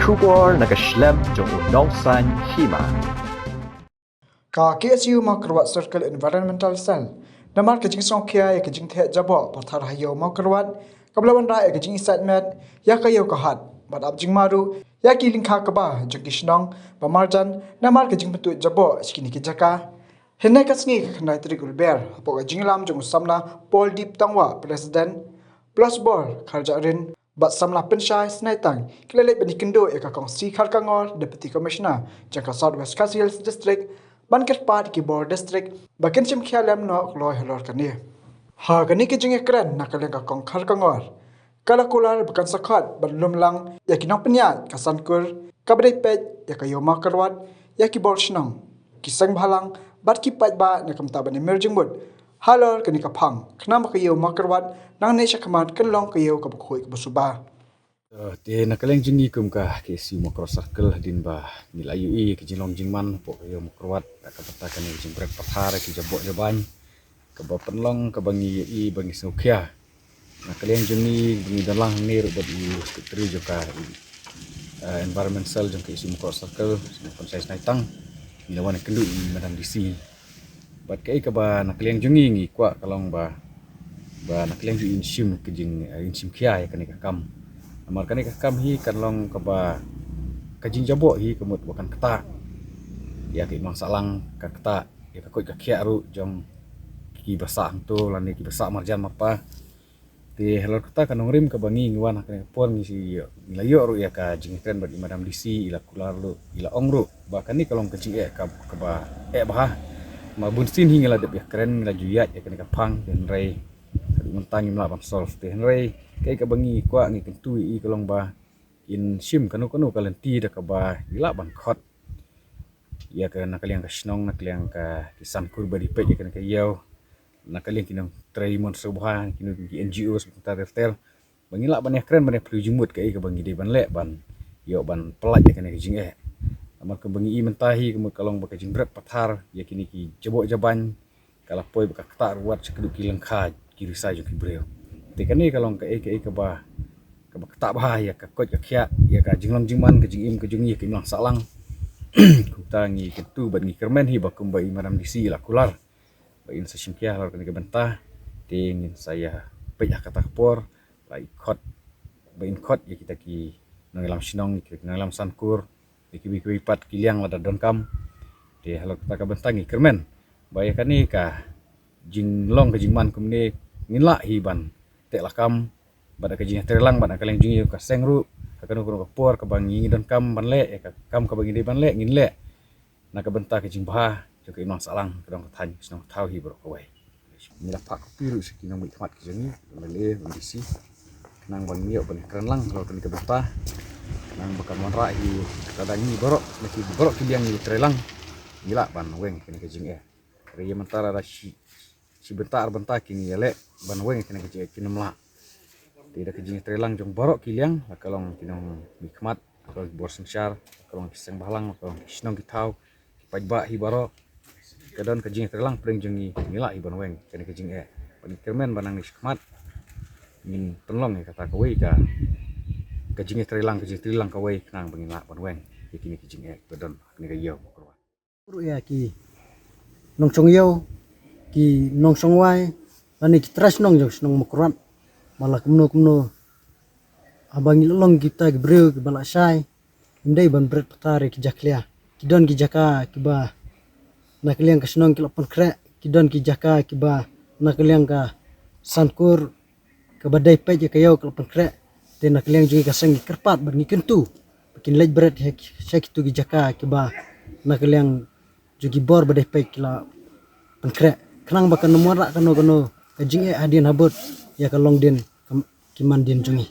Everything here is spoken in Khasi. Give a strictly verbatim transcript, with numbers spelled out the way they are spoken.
Khubor na ka shlem jong u nongsan hima. Ka K S U Mawkyrwat Circle Environmental Cell, namar ka jingsngewkhia ïa ka jingtheh jaboh pathar ha ïew Mawkyrwat, kaba la wanrah ïa ka jingisaitmet ïa ka ïew ka hat bad ap jingma ruh ïa ki lyngkha kba jong ki shnong ba marjan namar ka jingpyntuid jaboh sha kine ki jaka. Hynne ka sngi ka khyndai tarik u Lber, hapoh ka jingïalam jong u samla Paul Dip Tangwa, President, Plasbor Kharjahrin bad samla Pynshai Snaitang, ki la leit ban ïakynduh ïa ka Kong C Kharkongor, Deputy Commissioner jong ka South West Khasi Hills District, ban kyrpad ïa ki bor district ba kin shim khia lem noh kloi halor kane. Ha kane ka jingïakren na ka liang ka Kong Kharkongor, ka la kular ba kan sa khot ban lum lang ïa ki nongpynïaid ka Sankur kaba dei peit ïa ka ïew Mawkyrwat, ïa ki bor shnong, ki seng bhalang bad ki paidbah na ka bynta ban ïamir jingmut halor kane ka phang, khnang ba ka ïew Mawkyrwat nangne sha khmat kan long ka ïew kaba khuid kaba suba. Eh, te na ka liang jong ngi kum ka K S U Mawkyrwat Circle, hadien ba ngi la ïohi ïa ka jinglong jingman hapoh ka ïew Mawkyrwat, ka bynta kane ka jingbret pathar, ki jaboh jabain kaba pynlong kaba ngi ïohi ba ngi sngewkhia. Na ka liang jong ngi, ngi don lang hangne ruh bad u Secretary jong ka, eh, Environment Cell jong ka K S U Mawkyrwat Circle, Samla Pynshai Snaitang. Ngi la wan ïakynduh ïa i Madam D C. Bad kaei kaba na ka liang jong ngi ngi kwah ka long ba, ba na ka liang jong ngi ngin shim ka jing, eh, ngin shim khia ïa kane ka kam. Namar kane ka kam hi kan long kaba, ka jingjaboh hi ka mut ba kan ktah ïa ka imlang sahlang, ka ktah ïa ka koit ka khiah ruh jong kiba sah hangto lane kiba sah marjan marpa. Te halor kata ka nongrim kaba ngi, ngi wan ha kane ka por ngi shu ïoh, ngi la ïoh ruh ïa ka jingïakren bad i Madam D C, i la kular ruh, i la ong ruh ba kane ka long ka jingeh ka, kaba eh bha. Ma bunsien hi ngi la dep ïakren, ngi la ju ïaid ïa kane ka phang, te hynrei haduh mynta ngim lah ban solve. Te hynrei kaei kaba ngi kwah, ngi kyntu ïa i ka long ba in shim kano kano ka lynti da kaba i lah ban khot ïa ka, na ka liang ka shnong, na ka liang ka, ki Sankur ba dei peit ïa kane ka ïew, na ka liang ki nongtrei mon sngewbha, kino ki N G Os mynta ter ter, ba ngi lah ban ïakren ban ïaphylliew jingmut kaei kaba ngi dei ban leh ban ïoh ban pyllait ïa kane ka jingeh. Namar kaba ngi i mynta hi ka mut ka long ba ka jingbret pathar ïa kine ki jaboh jabain, ka la poi ba ka ktah ruh wat sha kadu ki lyngkha ki risa jong ki briew. Te kane ka long kaei kaei kaba, kaba ktah bha ïa ka koit ka khiah, ïa ka jinglong jingman, ka jingim ka jong ngi, ïa ka imlang sahlang. Kumta ngi kyntu bad ngi kyrmen hi ba kumba i Madam D C i la kular ba in sa shim khia halor kane ka bynta, te ngin sa ïa peit ha kata ka por, ba i khot, ba in khot ïa kita ki nongïalam shnong, ïa kita ki nongïalam Sankur, ïa kiwei kiwei pat ki liang lada donkam. Te halor kata ka bynta ngi kyrmen ba ïa kane ka jinglong ka jingman kumne ngin lah hi ban teh lakam bad ka jingïatreilang bad na ka liang jong ngi ka seng ruh, ha kano kano ka por kaba ngi donkam ban leh ïa ka kam kaba ngi dei ban leh, ngin leh na ka bynta ka jingbha jong ka imlang sahlang, ka dong ka thaiñ, ka shnong ka thaw hi baroh kawei. Ngi la phah kopi ruh sha ki nongmihkhmat ki jong ngi, M L A, M D C, khnang ba ngin ïoh ban kren lang halor kane ka bynta, khnang ba kan wanrah hi, lada ngi baroh, na ki baroh ki liang ngi treilang, ngi lah ban weng kane ka jingeh. Hynrei ïa mynta lada shi, shi bynta ar bynta ki ngi ïaleh ban weng kane ka jingeh, kim lah. Te da ka jingtreilang jong baroh ki liang, la ka long ki nongmihkhmat, la ka long ki bor synshar, la ka long ki seng bhalang, la ka long ki shnong ki thaw, ki paidbah hi baroh, ka don ka jingtreilang pdeng jong ngi, ngi lah hi ban weng kane ka jingeh. Bad ngi kyrmen ba nangne shakhmat ngin pynlong ïa kata kawei ka, ka jingtreilang, ka jingtreilang kawei khnang ba ngin lah ban weng ïa kine ki jingeh kiba don ha kane ka ïew Mawkyrwat. Ruh ïa ki nongshong ïew, ki nongshong wai, lane ki trai shnong jong shnong Mawkyrwat, ba la kumno kumno, haba ngi la long kita ki briew kiba la shai, ngim dei ban bret pathar ïa ki jakhlia. Ki don ki jaka kiba na ka liang ka shnong ki la pynkhreh, ki don ki jaka kiba na ka liang ka Sankur kaba dei peit ïa ka ïew ka la pynkhreh. Te na ka liang jong ngi ka seng ngi kyrpad bad ngi kyntu ba kin leit bret ha ki, sha kitu ki jaka kiba na ka liang jong ki bor ba dei peit ki la pynkhreh, khnang ba kan ym wanrah kano kano ka jingeh hadien habud ïa ka longdien, ka, ki mandien jong ngi.